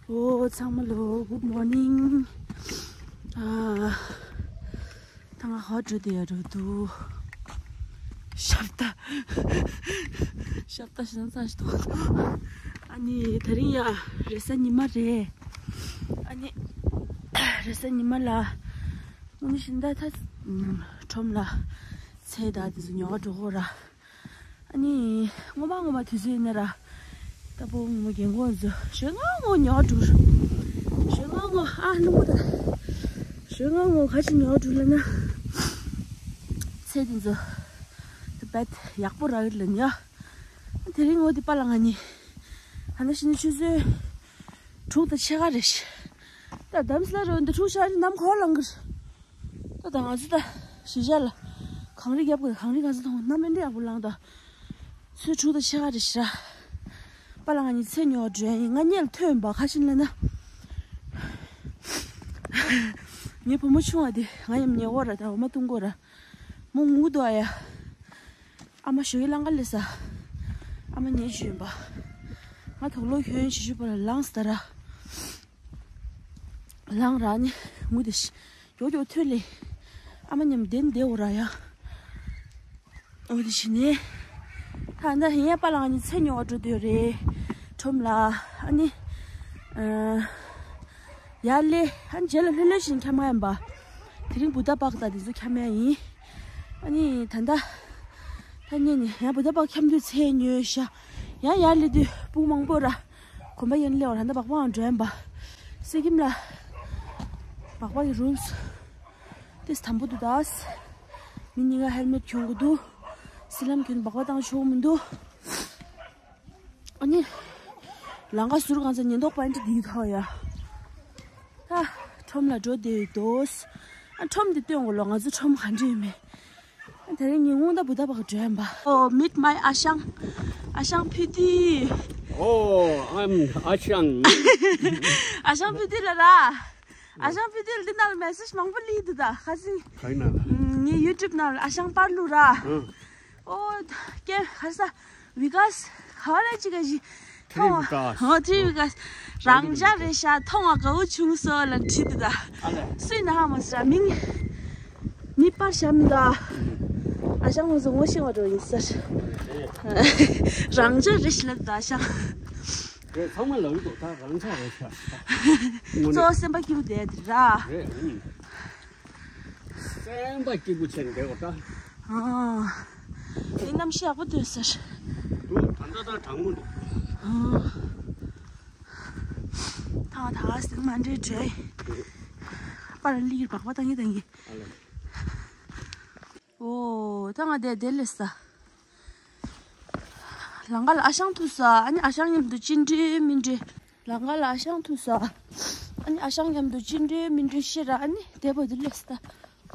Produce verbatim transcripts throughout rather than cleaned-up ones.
ཨོ་ཚང་མ་ལོ། Good morning. ཨ། ད་ང་ཧོ་འགྲོ་དེ་ཡ་འགྲོ་འདུག་ཤབ་ད། ཤབ་ད་ཞིག་ན་ཚང་ཞིག་འདུག་ཨ་ནི་དེ་རིང་ཡ་རེས་གཟའ་ཉི་མ་རེད། ཨ་ནི་རེས་གཟའ་ཉི་མ་ལ་དངོས་གནས་བཞིན་ད་ད་ཁྲོམ་ལ་ཚལ་དང་དེ་ཚོ་ཉོ་བ་འགྲོ་གོ་ར། ཨ་ནི་སྔོན་མ་སྔོན་མ་དུས་ཚོད་ཡིན་ན་ར། ད་པོ་ངོ་མ་རྒན་གོག་ཚོ་ཞོན་ངང་ངོ་ཉོ་འགྲོ། ཞོན་ངང་ངོ་ཨ་ནུ་མོ་ད། ཞོན་ངང་ངོ་ག་ཅི་ཉོ་འགྲོ་ལ་ན། ཚེ་དེ་ཚོ་ད་བད་ཡག་པོ་རག་གི་ལ་ཉོ། དེ་རིང་ངོ་དེ་པ་ལ་ང་ནི། ཧ་ན་ཤི་ནི་ཆུ་ཚོད་དྲུག་དང་ཕྱེད་ཀ་རེད། ད་དམ་སླ་རོ་འདི་དྲུག་ཤར་ནམ་གོ་ལང་གི་རེད། ད་ད་ང་ཚོ་ད་གཞིས་ཆགས་ལ་གངས་རི་རྒྱབ་དགོས། གངས་རི་ག་ཚོད་མཐོང་ནམ་ཨེ་འདྲ་ཡག་པོ་ལངས་ད། ཚོད་དྲུག་དང་ཕྱེད་ཀ་རེད་ཤི་ར། པ་ལ་ང་གཉིས་ཚེ་ཉོ་བ་འགྲོ་ཡ་ཡིན། ང་གཉིས་ལ་ཐོན་པ་ཁ་ཤིན་ལ་ན། ངའི་བུ་མོ་ཆུང་བ་དེ་ང་ཡམ་ཉེ་བོ་ར་ད་འོ་མ་བཏུང་གོ་ར། མོ་ངུ་འདུག་ཨ་ཡ། ཨ་མ་ཞོགས་ཀྱི་ལང་ཀ་ལས་ས། ཨ་མ་ཉེ་ཞུ་ཡིན་པ། ང་དོག་ལོ་ཁྱོན་ཞུ་ཞུ་པ་ལ་ལངས་ས་ད་ར། ལངས་ར་ནི་ངུ་དེ་ཤི། མགྱོགས་མགྱོགས་ཐོན་ལེ། ཨ་མ་མཉམ་བདེན་བདེ་འོ་ར་ཡ། འོ་དེ་ཤི་ནི། ད་ད་ཧེ་ཡ་པ་ལ་ང་གཉིས་ཚེ་ཉོ་བ་འགྲོ་འདོད་རེད། ཁྲོམ་ལ། ཨ་ནི། ཨ། ཡ་ལེ། ཨ་ནི་རྗེས་ལ་ལྷོད་ལྷོད་བཞིན་འཁྱམ་ཡ་ཡིན་པ། དེ་རིང་བུ་ད་པག་ད་དེ་ཚོ་འཁྱམ་ཡ་ཡིན། ཨ་ནི་ད་ད། ད་ཉེ་ནི་ཡ་བུ་ད་པག་འཁྱམ་དུས་ཚེ་ཉོས་ཤ། ཡ་ཡ་ལེ་དུས་སྤུག་མང་པོ་ར། གོམ་པ་ཡན་ལེ་བར་ཧན་ད་སྦག་སྦག་འགྲོ་ཡན་པ། སི་ཀིམ་ལ། སྦག་སྦག་གི་རུལ་སི། ཏིས་དམ་པོ་འདུག་ད། མི་གཉིས་ཀ་ཧེལ་མེད་གྱོན་གི་འདུག་སི་ལམ་གྱོན་སྦག་སྦག་བཏང་ཆོག་མི་འདུག་ཨ་ནི། ལང་ཀ་ཟུར་གང་ཚ་ཉེན་རྟོག་པ་འདྲི་འདི་ཐོ་ཡ། ད། ཁྲོམ་ལ་འགྲོ་བསྡད་འདུག་ཨ་ཁྲོམ་འདི་སྟོན་གོ་ལོ། ང་ཚོ་ཁྲོམ་ག་འདྲ་ཡོད་མེད། དེ་རིང་ཉིན་གུང་ད་བུ་ད་བག་འགྲོ་ཡན་པ། Oh, meet my ཨ་ཞང་། ཨ་ཞང་ཕུ་ཏི། Oh, I'm ཨ་ཞང་། ཨ་ཞང་ཕུ་ཏི་ལ་ར། ཨ་ཞང་ཕུ་ཏི་ལ་འདི་ནང་ལ་མེ་སེཇ་མང་པོ་སླེབས་འདུག་ད་ཁ་སང་། ག་ཡིན་ན། ངའི་ཡུ་ཊུབ་ནང་ལ་ཨ་ཞང་པར་ལུ་ར། ཨོ། ཀེ་ཁ་ས། བི་ཀཱས། ག་རེ་ཅིག་ག་ཞིག་ཐོང་བ། ཨོ་ཐི་བི་ཀཱས། རང་ཅག་རེད་ཤག་ཐོང་བ་དགའ་བོ་བྱུང་སོང་ལ་བྲིས་འདུག་ད། སུས་ན་ཧ་མ་སི་ར་མིང་། མི་པར་བཤམས་ད། ཨ་ཞང་ངོ་སོ་ངོ་ཤེས་བ་འགྲོ་ཡིན་ཟེར། རང་ཅག་རེད་ཤག་ལབ་ད་ཨ་ཞང་། རེད། ཚང་མ་ལབ་འདུག་ད་རང་ཅག་རེད་ཤག་དངོས་གནས། གཙོ་བོ་སེམས་པ་སྐྱིད་པོ་བསྡད་དེ་ར། རེད། ཨུམ། སེམས་པ་སྐྱིད་པོ་བྱས་ནས་བསྡད་པ་ད། ཨ། དེ་གནམ་གཤིས་ཡག་པོ་འདུག་ཟེར། འདུག་ད་ལྟ་ད་གྲང་མོ་འདུག་ཨ། ཐང་ཐང་ཟིང་མ་འདྲེ་འདྲེ། པར་ལིར་སྦག་སྦག་བཏང་གི་བཏང་གི་ཨ་ལེ། ཨོ། ད་ང་དེ་དེ་ལས་ས། ལང་ཀ་ལ་ཨ་ཞང་ཐུག་ས། ཨ་ནི་ཨ་ཞང་མཉམ་དུ་ཅི་འདྲའི་མི་འདྲའི། ལང་ཀ་ལ་ཨ་ཞང་ཐུག་ས། ཨ་ནི་ཨ་ཞང་མཉམ་དུ་ཅི་འདྲའི་མི་འདྲའི་ཤེས་ར། ཨ་ནི་དེ་བོ་དེ་ལས་ས།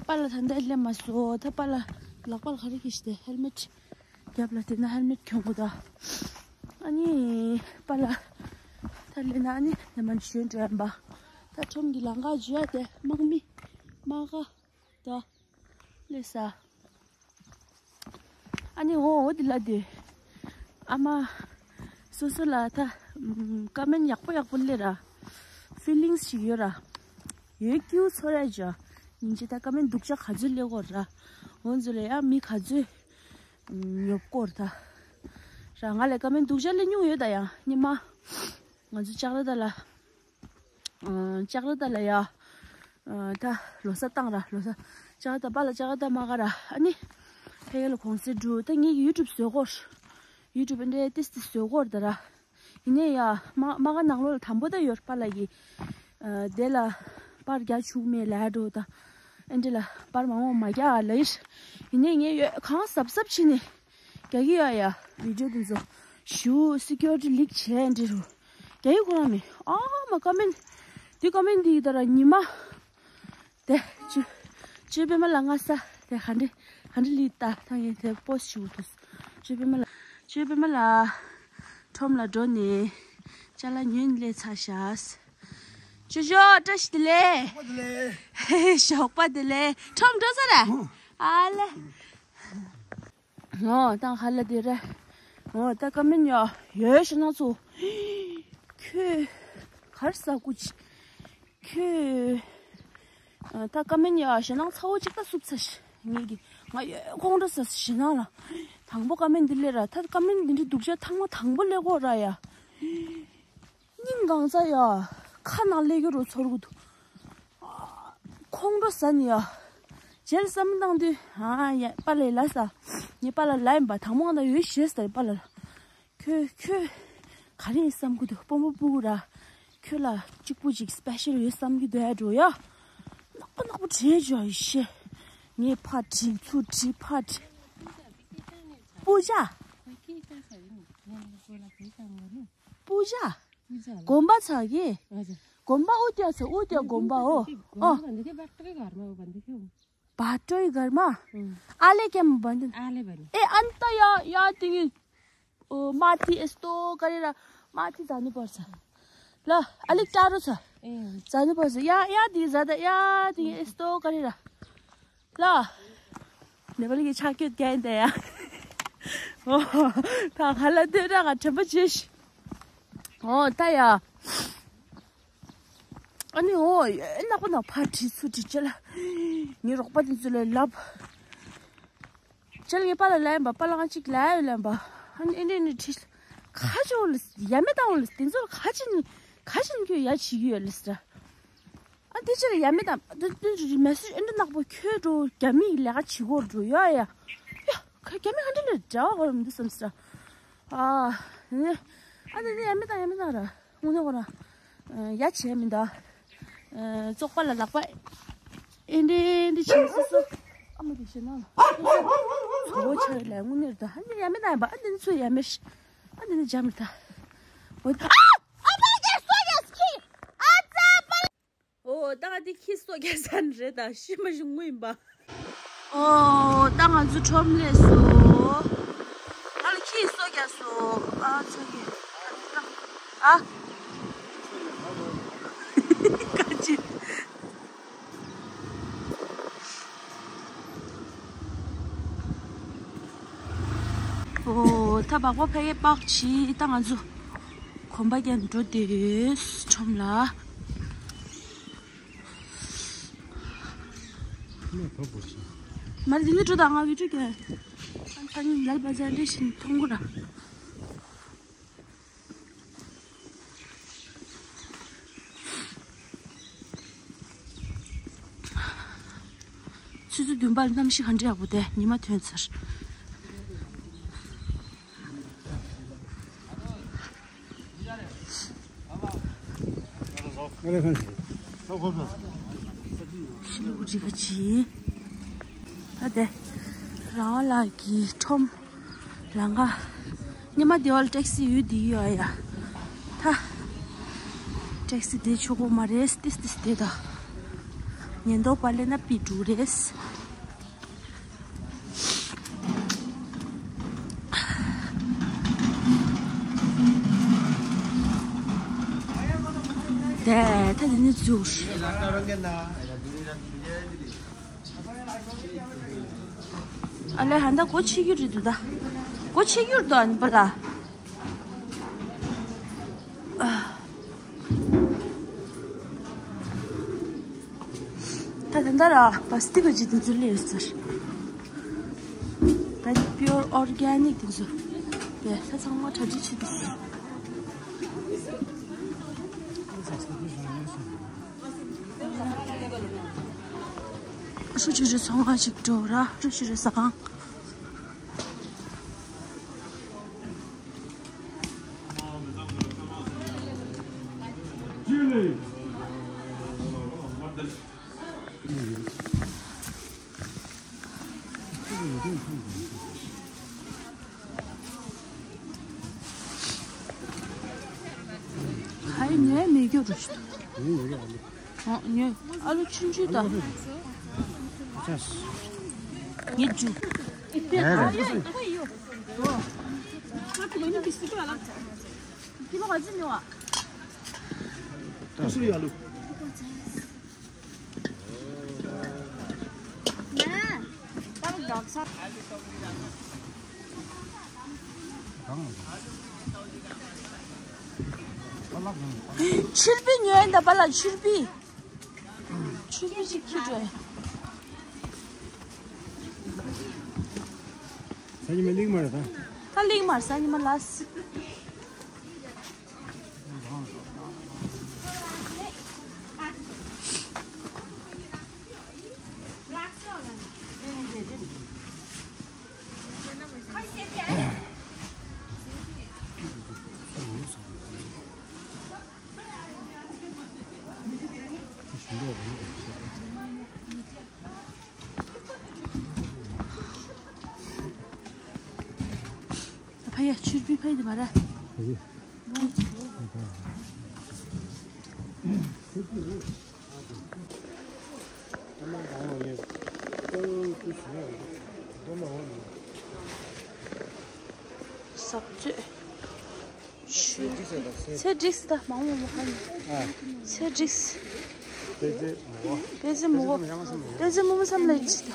པ་ལ་ད་འདི་སླེབས་མ་སོང་། ད་པ་ལ་ལག་པ་ལ་ག་རེ་གི་ཤི་དེ་ཧེལ་མེད། རྒྱབ་ལ་དེ་ན་ཧེལ་མེད་གྱོན་དགོས་ད། ཨ་ནི་པ་ལ་ད་སླེབས་ན་ཨ་ནི་ནེ་མན་ཞོན་དྲན་པ། ད་ཁྲོམ་གྱི་ལང་ཀ་འཇུ་ཡ་དེ་དམག་མི་དམག་ག་ད་སླེབས་ས། ཨ་ནི་འོ་འོ་དེ་ལ་དེ། ཨ་མ། སོ་སོ་ལ་ད་ཀ་མེན་ཡག་པོ་ཡག་པོ་སླེབས་ར། ཕི་ལིང་སི་ཞིག་ཡོད་ར། ཡོད་ཀྱིའུ་ཚོར་ཡ་ཇ། ཉིན་གཅིག་ད་ཀ་མེན་སྡུག་ཅག་ག་ཚོད་སླེབས་གོ་ར། འོ་ཚོ་ལ་ཡ་མི་ག་ཚོད་ཉོབ་གོ་ར་ད། ར་ང་ལ་ཀ་མེན་སྡུག་ཅག་སླེབས་མྱོང་ཡོད་ད་ཡ་ཉི་མ། ང་ཚོ་ལྕགས་ར་ད་ལ། ལྕགས་ར་ད་ལ་ཡ། ད་ལོ་གསར་བཏང་ར་ལོ་གསར། ལྕགས་ར་ད་པ་ལ་ལྕགས་ར་ད་མ་ག་ར་ཨ་ནི། ཕ་གི་ལ་གོང་ཚད་འགྲོ་ད་ངས་ཡུ་ཊུབ་བཟོས་གོ། ཡུ་ཊུབ་འདྲའི་ཏིས་ཏིས་བཟོས་གོ་ད་ར། ཡིན་ནའི་ཡ། མ་མ་ག་ནང་ལོགས་ལ་དམ་པོ་ད་ཡོད་པ་ལ་གི། དེ་ལ་པར་རྒྱག་ཆུག་མེད་ལ་འགྲོ་ད། ཨེ་འདྲ་ལ་པར་མང་བོ་མ་རྒྱག་ལ་ཡིན། ཡིན་ནའི་ངས་ཡོད་གང་གཟབ་གཟབ་བྱས་ནས་རྒྱག་གི་ཡོད་ཡ། བི་ཌིའོ་དེ་ཚོ་ཞུ་སི་ཀིའུ་རི་ཊི་ལིག་བྱས་འདྲ་རུ་རྒྱག་གི་ཁོ་རང་མེད། ཨ་མ་ཀ་མེན་འདི་ཀ་མེན་འདི་ད་ར་ཉི་མ། དེ་ཅུ་ཅུ་པད་མ་ལ་ང་ས་དེ་ག་འདྲ་ག་འདྲ་ལི་ལྟ་ད་ངས་དེ་པོ་སི་ཞུ་དུས་ཅུ་པད་མ་ལ་ཅུ་པད་མ་ལ་ཁྲོམ་ལ་འགྲོ་ནས་ཅ་ལག་ཉོས་ནས་སླེབས་ཚར་ཤག་ཅོ་ཅོ་བཀྲ་ཤིས་བདེ་ལེགས། ཞོགས་པ་བདེ་ལེགས། ཁྲོམ་འགྲོ་ཚར་ར། ཨ་ལེ། ངོ་ད་ཧ་ལ་དེ་རེད། ངོ་ད་ཀ་མེན་ཡོད་ཡོད་ཤི་ན་ཚོ། ཁྱོད། གར་ས་ཀུ་ཅི། ཁྱོད། ཨ། ད་ཀ་མེན་ཡ་ཞེ་ནང་ཚ་བོ་གཅིག་ད་སུབ་ཚ་ཤི་ངེད་ཀྱི་ང་ཡོད་ཁོང་ཁྲོ་ས་ཞེ་ནང་ལ། དང་པོ་ཀ་མེན་འདི་ལས་ར། ད་ཀ་མེན་འདི་འདྲི་སྡུག་ཅག་ཐང་མ་དང་པོ་ལས་གོ་ར་ཡ། སྙིང་གང་ཚ་ཡ། ཁ་ནང་ལས་གི་རུ་ཚོར་གི་འདུག་ཁོང་ཁྲོ་ཟ་ནི་ཡ། རྗེས་བསམ་བཏང་དུས། ཨ་ཡ། པཱ་ལགས་ལ་ས། ངའི་པཱ་ལགས་ལ་ཡིན་པ་དང་མོ་ང་ད་ཡོད་ཤེས་ས་པཱ་ལགས་ལ། ཁྱོད་ཁྱོད། ག་རེ་ཡིན་བསམ་གི་འདུག་སྤོམ་པོ་སྤུ་གུ་ར། ཁྱོད་ལ་གཅིག་པུ་ཅིག་སི་པེ་ཤལ་ཡོད་བསམ་གི་འདུག་ཡ་འགྲོ་ཡ། ནག་པོ་ནག་པོ་བྲིས་བྱོས་ཡི་ཤེས། ངས་ཕར་བྲིས་ཚུར་བྲིས་ཕར་བྲིས། སྤུ་ཇ། སྤུ་ཇ། དགོན་པ་ཚ་གི། དགོན་པ་ཨུ་ཏྱ་ཚ་ཨུ་ཏྱ་དགོན་པའོ། ཨོ། བ་ཏྲོའི་གར་མ། ཨ་ལེ་ཀེམ་བན་དིན། ཨ་ལེ་བན། ཨེ་ཨན་ཏ་ཡ་ཡ་ཏིང་ཨི། ཨོ་མ་ཏི་ཨེ་སྟོ་ཀ་རི་ར། མ་ཏི་ཛ་ནི་པར་ས། ལ་ཨ་ལེ་ཀྲ་རོ་ཚ། ཛ་ནི་པར་ས་ཡ་ཡ་ཏིང་ཛ་ད་ཡ་ཏིང་ཨེ་སྟོ་ཀ་རི་ར། ལ། ནེ་པ་ལི་གི་ཆ་ཁྱོད་རྒྱ་ཡིན་ད་ཡ། ཨོ། ད་ཧ་ལ་དེ་ར་ང་དྲན་པ་བྱེད་ཤི། ཨོ་ད་ཡ། ཨ་ནི་ཨོ་ཡ་ནག་པོ་ནག་ཕར་བྲིས་ཚུར་བྲིས་ཅི་ལ། ངའི་རོགས་པ་དེ་ཚོ་ལ་ལབ། ཅི་ལ་ངའི་པཱ་ལགས་ལ་ཡིན་པ་པཱ་ལགས་ང་གཅིག་ལ་ཡོད་ལ་ཡིན་པ། ཨ་ནི་ཨེ་འདྲེ་ནི་བྲིས། ཁ་ཅོ་ལ་ཡ་མེད་དང་ལ་དེ་ཚོ་ལ་ཁ་ཅི་ནི་ཁ་ཅི་ནི་ཁྱོད་ཡ་བྱེད་ཀྱི་ཡོད་ལ་ཟེར། ཨ་དེ་ཕྱིར་ཡ་མེད་དང་དེ་དེ་མེ་སེ་ཇི་ཨེ་འདྲ་ནག་པོ་ཁྱོད་འགྲོ་རྒྱ་མི་ལས་ཀ་བྱེད་གོ་འགྲོ་ཡ་ཡ། ཡ་ཁ་རྒྱ་མི་ག་འདྲ་ལས་འདྲ་བ་གོ་རམ་འདི་བསམ་ཟེར། ཨ་ནི་ཨ་ནི་ནི་ཡ་མེད་དང་ཡ་མེད་དང་ར་དངོས་གནས་གོ་ར། ཡ་བྱས་མི་འདའ། བཙོག་པ་ལ་ལག་པ་ཨེ་འདྲེ་ཨེ་འདྲེ་བྱས་སོ་སོ། ཨ་མ་དེ་བྱས་ན་ལ་ཚོ་བོ་ཆ་ལ་དངོས་གནས་ར་ད་ཨ་ནི་ཡ་མེད་དང་ཡ་མེད་ཨ་ནི་ཚོ་ཡ་མེད་ཤི། ཨ་ནི་ནི་འཇམ་ར་ད། འོ་ད། ཨ་ཨ་ད་རྒྱ་སོ་རྒྱ་སྐྱིད། ཨ་ཙ་པ། ཨོ་ད་ང་འདི་ཁྱི་སོ་རྒྱག་ས་ནི་རེད་ད་ཤི་མ་ཤི་ངུ་ཡིན་པ། ཨོ་ད་ང་ཚོ་ཁྲོམ་ལས་སོ། ཨ་ལ་ཁྱི་སོ་རྒྱག་སོ། ཨ་ཚོ་གི། ཨ། ཀ་ཅི། ཨོ་ད་སྦག་སྦག་ཕ་གི་པག་ཆི་ད་ང་ཚོ། གོམ་པ་རྒྱག་འགྲོ་དུས་ཁྲོམ་ལ། མ་རེད་འདི་ནི་འགྲོ་དང་ང་བི་ཀྲུ་གྱ། ཨ་ནི་ལལ་བ་ཛར་ལེ་ཤིན་མཐོང་གོ་ར། ཆུ་ཚོད་བདུན་པར་གནམ་གཤིས་ག་འདྲ་ཡག་པོ་དེ་ཉི་མ་ཐོན་ཚར། ཤི་ལུག་རི་ཁ་ཅི། ད་དེ། རང་ལགས་ཀྱི་ཁྲོམ། ལང་ཀ། ཉི་མ་དེ་བ་ལ་ཊེག་སི་ཡོད་དེ་ཡོད་ཨ་ཡ། ད། ཊེག་སི་དེ་ཆོག་གོ་མ་རེད་ཏིས་ཏིས་དེ་ད། ཉེན་རྟོག་པ་ལས་ན་པི་དྲུག་རེད། དེ་ད་དེ་ནི་འཛུགས། ཨ་ལེ་ཧན་ད་སྒོ་ཕྱེ་རྒྱུ་རེད་འདུག་ད། སྒོ་ཕྱེ་རྒྱུ་རེད་འདུག་ཨ་ནི་པ་ལ། ད་ད་ད་ར་པ་སི་ཏི་ཀ་ཅིག་དེ་ཚོ་སླེབས་ཡོད་ཟེར། ད་པིའོར་ཨོར་གེ་ནིག་དེ་ཚོ། དེ་ད་ཚང་མ་གྲ་སྒྲིག་བྱེད་དུ། ཧྲུ་ཅི་རི་ཚོང་ཁང་ཞིག་འགྲོ་ར་ཧྲུ་ཅི་རི་ཚོང་ཁང་། ཧའི་ངས་མེད་རྒྱུ་རུ། ཨ་ཉོས། ཨ་ལུ་ཆུང་ཆུང་དང་། ཉེ་རྒྱུ། ཀི་ལོ་ག་ཚོད་ཉོ་བ། ཆུར་པི་ཉོས་ཡིན་ད་པ་ལ་ཆུར་པི། ཆུར་པི་ཅིག་ཁྱེར་འགྲོ་ཡ། ས་ཉི་མ་ལིག་མ་རེད་ད། ད་ལིག་མ་རེད་ས་ཉི་མ་ལ། ཕ་ཡ་ཆུར་པི་ཕ་ཡ་དེ་མ་ར། ཟབ་ཚོད། ཚེ་འགྲིགས་ད་མང་མོ་མོ་ཧ་ནི། ཚེ་འགྲིགས། པེ་ཙེ་མོ་པེ་ཙེ་མོ་པེ་ཙེ་མོ་མོ་བསམ་ལ་ཡིན་ཅི་ད།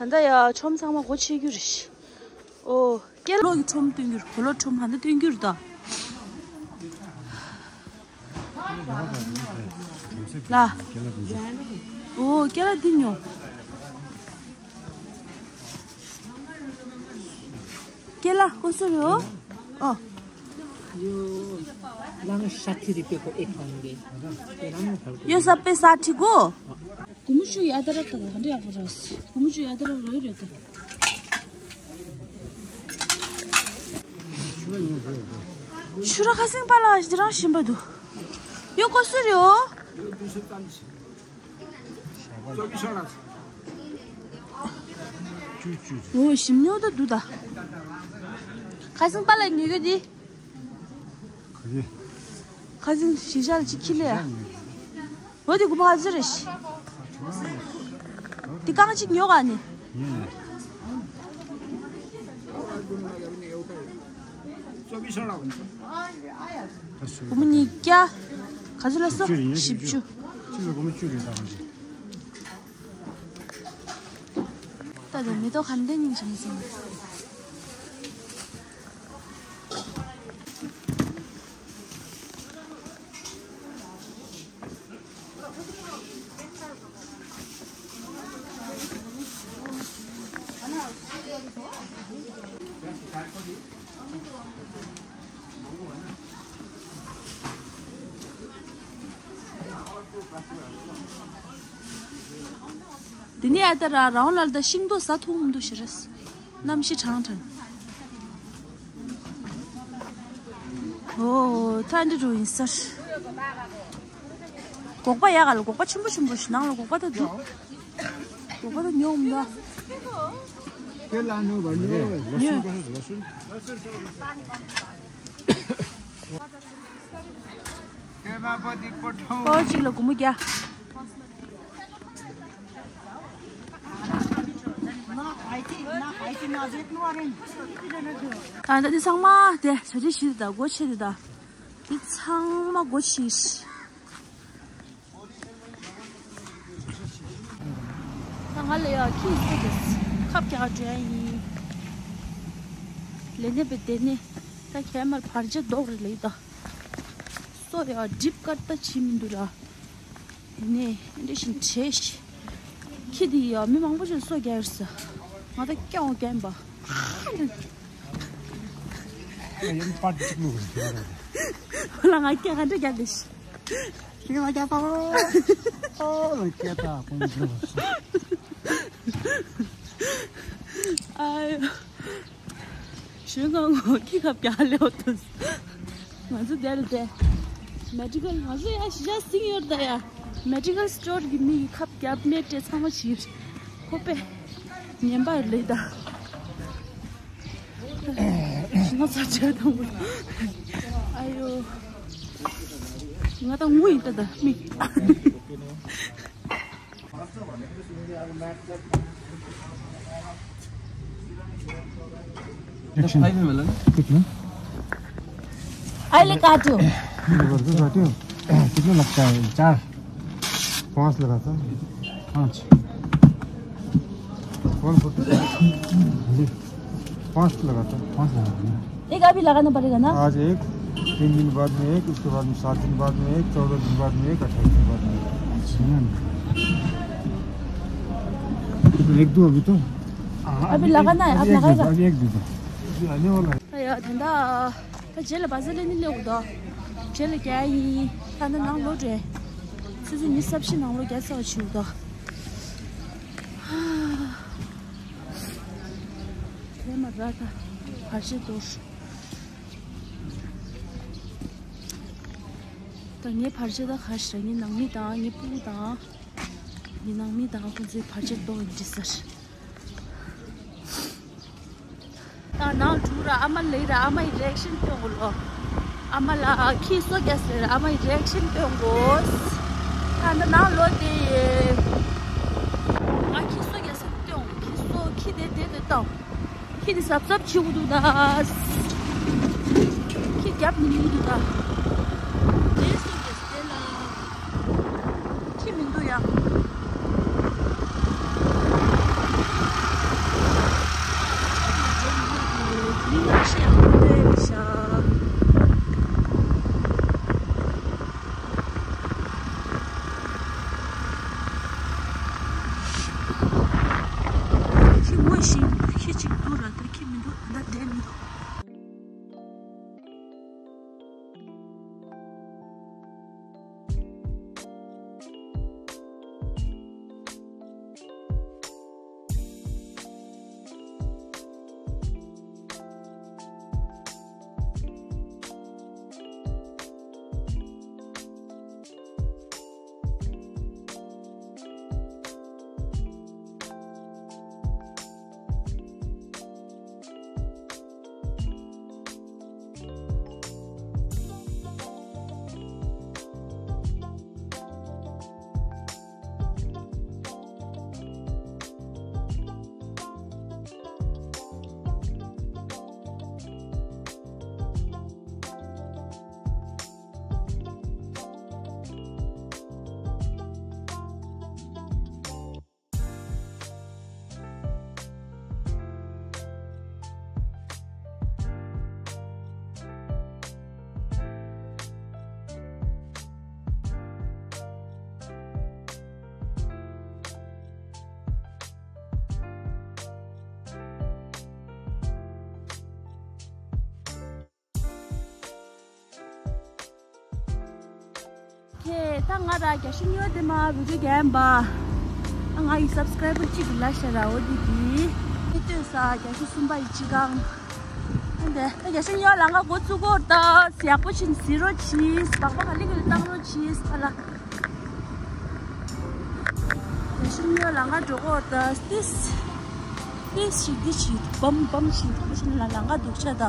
ད་ལྟ་ཡ་ཁྲོམ་ཚང་མ་སྒོ་ཕྱེ་རྒྱུ་རེད། ཨོ། སྐྱེ་ལོ་གི་ཁྲོམ་སྟོན་རྒྱུར་གོ་ལོ་ཁྲོམ་ཧ་ན་སྟོན་རྒྱུར་ད། ལ། ཨོ་སྐྱེ་ལ་འདི་ཉོ། སྐྱེ་ལ་ཀོ་སུ་རེ་ཨོ། ཨོ། ལང་ཤ་ཐི་རི་པེ་ཀོ་ཨེ་ཁང་གེ། ཡོ་ས་པེ་ས་ཐི་གོ། གོ་མོ་ཆུ་ཡ་ད་ར་ད་ག་འདྲ་ཡག་པོ་ར། གོ་མོ་ཆུ་ཡ་ད་ར་རོ་རེ་ད། ཆུ་ར་ཁ་སེང་པ་ལ་ཞི་རང་ཞིམ་པ་འདུག་ཡོ་ཀོ་སུ་རེ་ཨོ། ཨོ་ཞིམ་ཉོ་ད་འདུག་ད། ཁ་སེང་པ་ལ་ཉོ་གི་འདི། ཁ་སང་ཞི་ཞར་གཅིག་ཁྱི་ལས། འོ་དེ་དགུ་པ་ཧ་ཟི་རེ་ཤི། དེ་རྐང་གཅིག་ཉོ་ག་ནི། དགུ་མོ་ཉིས་བརྒྱ། ག་ཚོད་ལ་སོ་བཞི་བཅུ། ད་དེ་མེ་ཏོག་ག་འདྲ་སྙིང་རྗེ་མོ་སོང་། དེ་ནས་ཨ་ད་ར་རང་ལ་ད་ཤིང་ཏོག་ཟ་ཐུབ་མི་འདུག་ཞེས་རེད། གནམ་གཤིས་གྲང་གྲང་། ཨོ་ད་འདི་འགྲོ་ཡིན་སར། སྒོག་པ་ཡག་ག་ལ་སྒོག་པ་ཆེན་པོ་ཆེན་པོ་ཞིག་ནང་ལ་སྒོག་པ་ད་འདུག་སྒོག་པ་ད་ཉོ་འོང་ད། ཉོ། པའོ་གཅིག་ལ་སྒོར་མོ་བརྒྱ། ད་ལྟ་འདི་ཚང་མ་དེ་བྱ་བྲལ་ཞིག་དང་སྒོ་ཕྱེ་དེ་དང་འདི་ཚང་མ་སྒོ་ཕྱེ། ད་ང་ལ་ཡ་ཁྱི་སུ་དེ་ཁབ་རྒྱག་འགྲོ་ཡ་ཡིན། ལས་ནས་པའི་དེ་ནས་ད་ཁྱེད་མར་བར་ཆད་རྡོག་རེ་ལེགས་ད། སོ་ཡ་སྒྲིབ་ཀར་ད་བྱིན་མི་འདུག་ར། དེ་ནས་འདི་བཞིན་བྲེས་ཤི། ཁྱི་དེ་ཡ་མི་མང་པོ་ཞིག་སོ་རྒྱག་ཡོད་ས། ང་ད་སྐྱོ་རྒན་པ། ཡོན་པ་གཅིག་ལུག་རེད། ཁོ་ལ་ང་སྐད་ག་འདྲ་རྒྱག་དེ་ཤི། ཤི་མ་རྒྱག་པ། ཨོ་ལ་སྐད་ད་ཁོང་ཚོ། ཨ་ཡོ། ཞུ་ང་ངོ་ཁྱི་ཁ་བརྒྱ་ལེའོ་དུ། ང་ཚོ་དེར་དེ། མེ་ཌི་ཀལ་ང་ཚོ་ཡ་ཤི་ཤ་སིང་ཡོད་ད་ཡ། མེ་ཌི་ཀལ་སི་ཊོར་གི་མི་ཡི་ཁབ་རྒྱབ་ནས་སྤྲད་ཚང་མ་ཕྱིར། ཁོ་པས། ཉན་པ་ལེ་ད། ང་ཚ་ཆ་དང་། ཨ་ཡོ། ང་ད་ངུ་ཡིན་ད་ད་མིག Action। कितना? अहिले काट्यो। जबरदस्त काट्यो। कितना लगता है? चार। पाँच लगा था। पाँच। कौन फोटो? फास्ट लगाता, फास्ट लगाता है। एक अभी लगाना पड़ेगा ना? आज एक, तीन दिन बाद में एक, उसके बाद में सात दिन बाद में एक, चौदह दिन बाद में एक, अट्ठाईस दिन बाद में एक। अच्छा। है ना? तो एक दो अभी तो। अभी लगाना है, अब एक दे दो, लगाएगा? अभी एक दे दो। अभी आने वाला है। अरे यार, ठंडा। ད་རྗེས་ལ་བ་ཟ་ལེ་ནི་ལེ་འུ་དོ། རྗེས་ལ་རྒྱ་ཡིན། ད་ནི་ནང་ལོ་འདྲེ། ཙི་ཙི་ཉི་ཤུ་རྩ་བཞི་ནང་ལོ་རྒྱ་ཚ་བ་ཆུ་དོ། ལེ་མ་ར་ད་བར་ཆད་གཏོར། ད་ངའི་བར་ཆད་ད་ག་ཤ་ངའི་ནང་མི་དང་ངའི་སྤུ་གུ་དང་། ངའི་ནང་མི་དང་ཁོང་ཚོའི་བར་ཆད་གཏོར་འདྲི་ཟེར། ད་ནང་འགྲོ་ར་ཨ་མ་ལེ་ར་ཨ་མ་ཡི་རི་ཨེག་ཤན་སྟོན་དགོས་ལོ། ཨ་མ་ལ་ཁྱི་སོ་རྒྱ་ཟེར་ཨ་མ་ཡི་རི་ཨེག་ཤན་སྟོན་དགོས། ད་ད་ནང་ལོ་དེ་ང་ཁྱི་སོ་རྒྱ་ཟེར་སྟོན་ཁྱི་སོ་ཁྱི་དེ་དེ་དེ་སྟོན་ཁྱི་དེ་གཟབ་གཟབ་བྱེད་དགོས་འདུག་ད། ཁྱི་རྒྱབ་མི་ཉན་འདུག་ད། དེ་སོ་རྒྱ་ཟེར་ལ། ཁྱི་མི་འདུག་ཡ། མི་ང་ཤི་ཡང་ལྟོས་ཤ། ཁྱི་ངོ་ཤེས་ཁྱི་གཅིག་འདུག་ར་ད་ཁྱི་མི་འདུག་ད་བསྡད་མི་འདུག་ཁྱེད་ད་ང་ར་རྒྱ་ཤི་ཉོ་དེ་མ་བི་ཌིའོ་རྒྱན་པ། ཨ་ང་ཡི་སབ་སི་ཀ་རའི་བར་གཅིག་ལ་ཤ་ར་འོ་དི་དི། ཁྱེད་ལྟོས་ས་རྒྱ་ཤི་གསུམ་པ་ཡི་གཅིག་གང་། ཨ་འདི་ད་རྒྱ་ཤི་ཉོ་ལ་ང་འགོ་བཙུགས་གོ་ད་ཡག་པོ་ཕྱིན་ཟི་རོ་ཕྱིས་སྦག་སྦག་ག་ལི་ག་ལི་བཏང་རོ་ཕྱིས་ཨ་ལ། རྒྱ་ཤི་ཉོ་ལ་ང་འགྲོ་གོ་ད་ཏིས། ཏིས་ཤིག་ཏིས་ཤིག་བམ་བམ་ཤིག་ད་ཤི་ལ་ལ་ང་འདུག་ཆ་ད།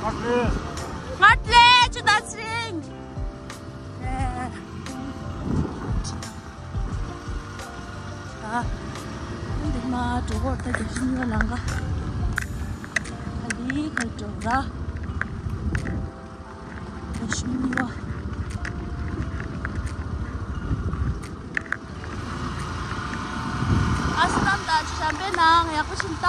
ང་ལས་ཆུ་ད་སྲིང་། ཨ། འདི་མ་འགྲོ་གོ་ད་རྒྱ་ཤི་ཉོ་ལ་ང་། ཨ་ལི་ག་འགྲོ་ར། རྒྱ་ཤི་ཉོ། ཨ་སི་ནམ་ད་ཆུ་ཤམ་པའི་ནང་ཡག་པོ་ཕྱིན་ད།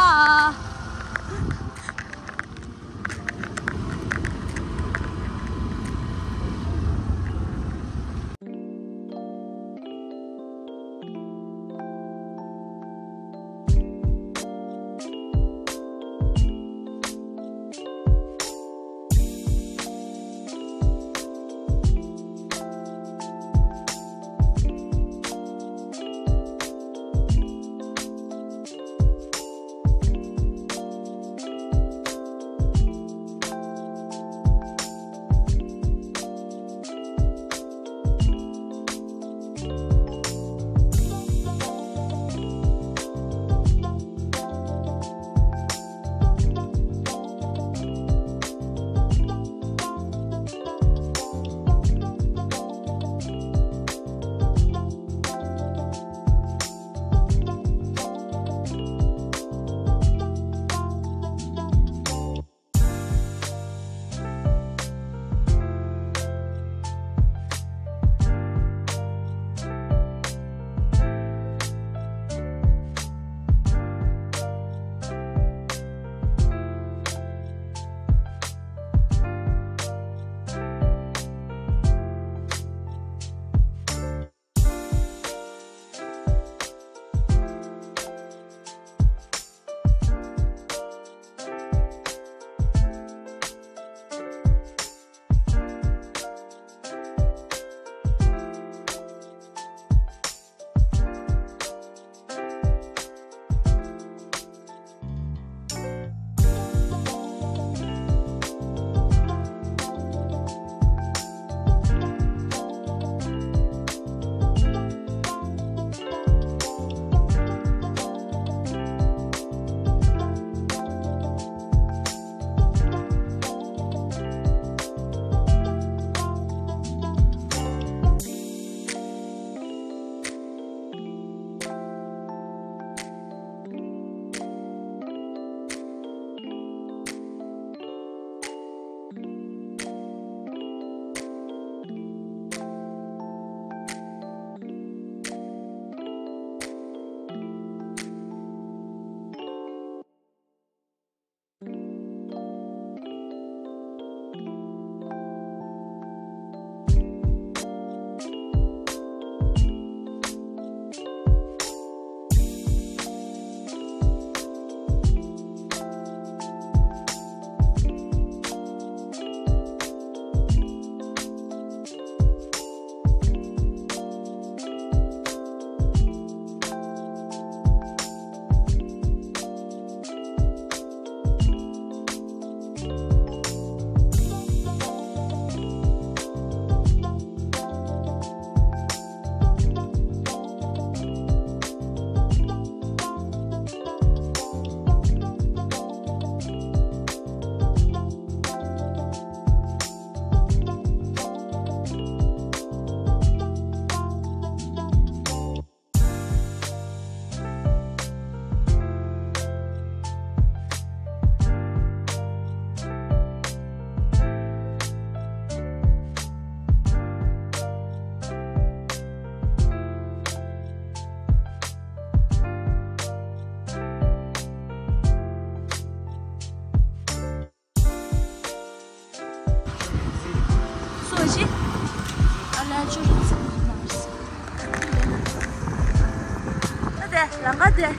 ལམ་ཁ་དེ།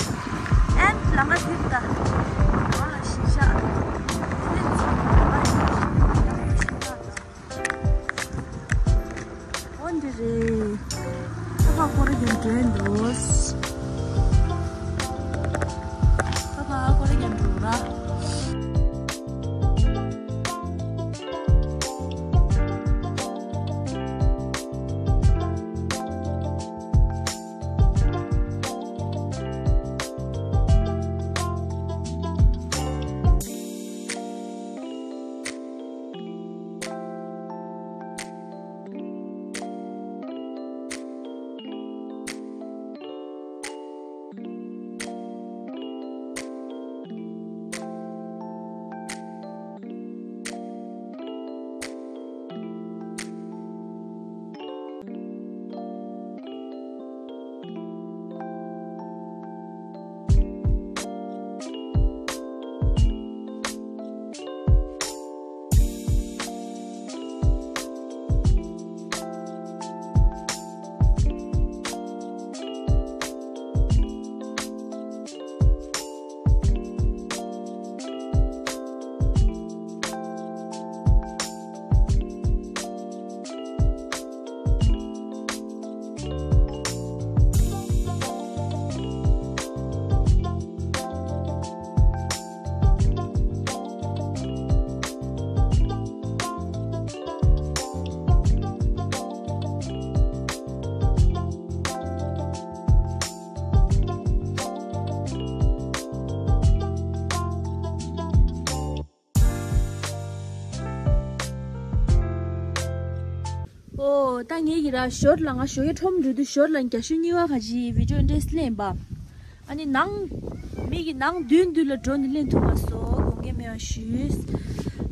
ཨན་ལམ་ཁ་དེ་ད། འོ་ལ་ཞིག་ཤག་དེ་ནས་ཚུར་ལམ་ཁ་ཞིག་ཤག་འོ་འདི་རེད། ད་ཕར་སྐོར་ར་རྒྱབ་འགྲོ་ཡིན་འདུག་ད་ཕར་སྐོར་ར་རྒྱབ་འགྲོ་ར། ཨོ། ད་ངེད་ཀྱི་ར་ཞོར་ལ་ང་ཞོགས་ཀས་ཁྲོམ་འགྲོ་དུས་ཞོར་ལ་རྒྱ་ཤོད་གཉིས་པ་ག་ཅིག་བི་ཌིའོ་འདྲས་ལེན་པ། ཨ་ནི་ནང་མི་གི་ནང་མདུན་མདུན་ལ་འགྲོ་ནས་ལེན་ཐུབ་མ་སོང་། དགོངས་འགལ་མེད་པ་ཞུས།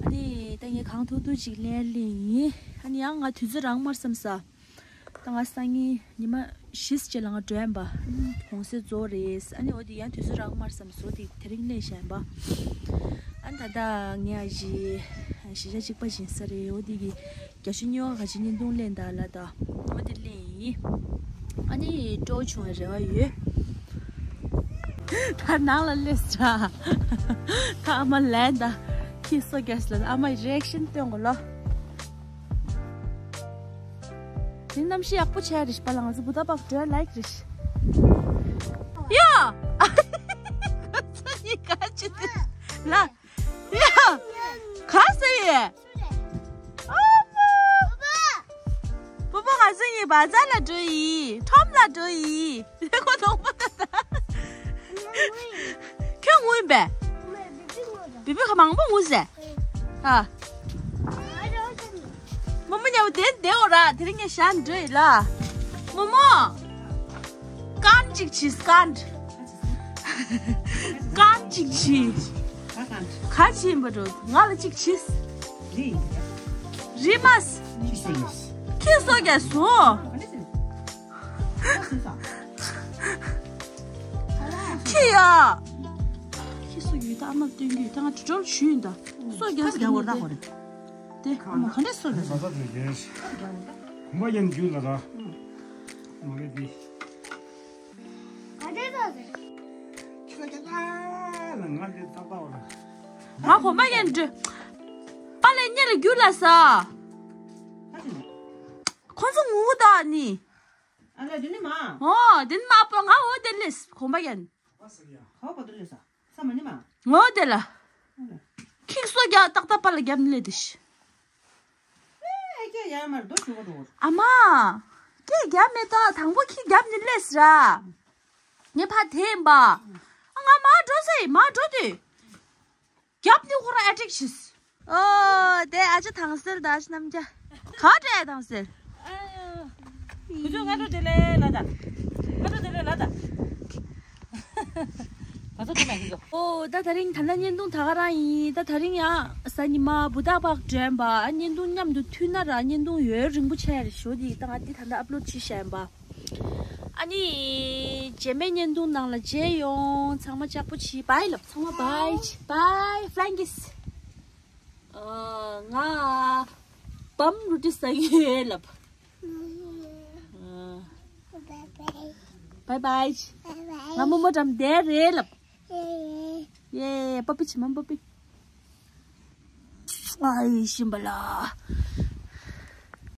ཨ་ནི་ད་ངས་གང་ཐུབ་ཐུབ་ཅིག་ལེན་ལེན་ཡིན། ཨ་ནི་ཡང་ང་དུས་ཚོད་རག་མ་རེད་བསམ་ས། ད་ང་སང་ཉིན་ཉི་མ་བཞི་རྗེས་ལ་ང་འགྲོ་ཡིན་པ། གུང་སེང་རྫོགས་རེད། ཨ་ནི་འོ་དེ་ཡང་དུས་ཚོད་རག་མ་རེད་བསམ་སོ། དེ་དེ་རིང་ལེན་བཞག་ཡིན་པ། ཨ་ནི་ད་ལྟ་ངས་ཨ་ཅེ་གཞིས་ཆགས་གཅིག་པ་ཡིན་ས་རེད། འོ་དེ་གི་རྒྱ་ཤོད་གཉིས་པ་ག་ཅིག་བརྙན་ཐུང་ལེན་ད་ལ་ད། འོ་དེ་ལེན་ཡིན། ཨ་ནི་སྤྲོ་བྱུང་བའི་རེ་བ་ཡོད། ད་ནང་ལ་སླེབས་ས། ད་ཨ་མ་ལན་ད་ཁྱི་གསོ་རྒྱག་ལ་ཨ་མ་རི་ཨེག་ཤན་སྟོན་དགོས་ལོ། དེ་གནམ་གཤིས་ཡག་པོ་བྱས་རེད་པ་ལ། ང་ཚོ་བུ་ད་པག་འགྲོ་ལའིག་རེད། ཡ། ཁོ་ཚོ་གཉིས་ཀ་ཅི་དེ་ལ། ཡ། ག་ས་ཡི། ཨ་མ། བུ་པོ་ང་ཚོ་གཉིས་བ་ཛར་ལ་འགྲོ་ཡི། ཁྲོམ་ལ་འགྲོ་ཡི། ཁོ་ནོང་པ་ད། ཁྱོད་ངུས་པས། བི་བི་ཁ་མང་པོ་ངུས་ཟེ། ཨ། མོ་མོ་ཉལ་བ་དེ་བསྡད་འོ་ར། དེ་རིང་ངས་ཞག་འགྲོ་ཡི་ལ། མོ་མོ། སྐན་ཅིག་བྱིས་སྐན། སྐན་ཅིག་བྱིས། ག་བྱིས་ཡིན་པ་འགྲོ། ང་ལ་ཅིག་བྱིས། རི་མ། ཁྱི་གསོ་རྒྱག་སོང་། ཁྱི་ཡ། ཁྱི་གསོ་རྒྱུ་ད་ཨ་མ་སྟོན་རྒྱུ་ད་ང་དྲི་བྲོ་ཞུས་ཡིན་ད། གསོ་རྒྱག་ཟེར་ནས་དེ། དེ་ཨ་མ་ག་འདྲས་གསོ་རྒྱག་ཟེར། གོམ་པ་ཡན་རྒྱུ་ལ་ར། མ་རེད་དེ། ག་འདྲས་གསོ་ཟེར། ཁྱི་གསོ་རྒྱག་ད་ལ་ང་འདི་ཏག་ཏག་བ་ར། ང་གོམ་པ་ཡན་འགྲོ། པ་ལས་གཉེར་རྒྱུ་ལ་ས། ཁོང་ཚོ་ངུ་ད་ནི། ཨ་ལ་དེ་ནི་མ། ཨོ་དེ་ནི་མ་པོ་ང་འོ་དེ་ལས་གོམ་པ་ཡན། ཁ་བ་དེ་ལས་ས་ས་མ་ནི་མ། ངོ་དེ་ལ། ཁྱི་གསོ་རྒྱག་ཏག་ཏག་པ་ལ་རྒྱབ་ནི་ལས་དེ་ཤི། ཨེ་ཀྱེ་ཡ་མར་རྡོ་ཆུ་བ་འགྲོ། ཨ་མ། ཀྱེ་རྒྱབ་མེད་ད་དང་པོ་ཁྱི་རྒྱབ་ནི་ལས་ར། ངས་ཕ་དེ་ཡིན་པ། ཨ་ང་མ་འགྲོ་ཟེ་མ་འགྲོ་དུས། རྒྱབ་ནི་ཁོ་རང་ཨེ་ཊེག་ཤིས། ཨོ། དེ་ཨ་ཅག་དྭངས་གསལ་དང་ཨ་ཅག་རྣམ་རྒྱལ། ག་འདྲ་ཡ་དྭངས་གསལ། ཨ་ཡོ། བུ་ཆུང་ང་ཚོ་དེ་ལས་ལ་ད། ང་ཚོ་དེ་ལས་ལ་ད། ང་ཚོ་དེ་ལ་ཡིན་ཟོ། ཨོ་ད་དེ་རིང་ད་ལྟ་བརྙན་ཐུང་ད་ག་རང་ཡིན། ད་དེ་རིང་ཡང་གཟའ་ཉི་མ་བུ་ད་པག་འགྲན་པ་ཨ་བརྙན་ཐུང་མཉམ་དུ་མཐུད་ན་ར་བརྙན་ཐུང་ཡོད་རིང་པོ་ཆེ་རེད་ཞོ་དེ་ད་ང་འདི་ད་ལྟ་ཨབ་ལོཌ་བྱེད་བཞག་ཡིན་པ། ཨ་ནི། རྗེས་མའི་བརྙན་ཐུང་ནང་ལ་མཇལ་ཡོང་། ཚང་མ་ལྕགས་པོ་བྱིས། བྷའི་ལབ། ཚང་མ་བྷའི་བྱིས། བྷའི། ཕླའིང་ཀིས། ཨ། ང་བམ་རུ་ཏི་ཟ་གི་ཡོད་ལབ། ཨ། བྷའི་བྷའི་བྱིས། ཨ་མོ་མོ་འགྲམ་བསྡད་རེད་ལབ། ཡེ། པ་པི་ཆི་མམ་པ་པི། ཨའི་ཤིམ་པ་ལ།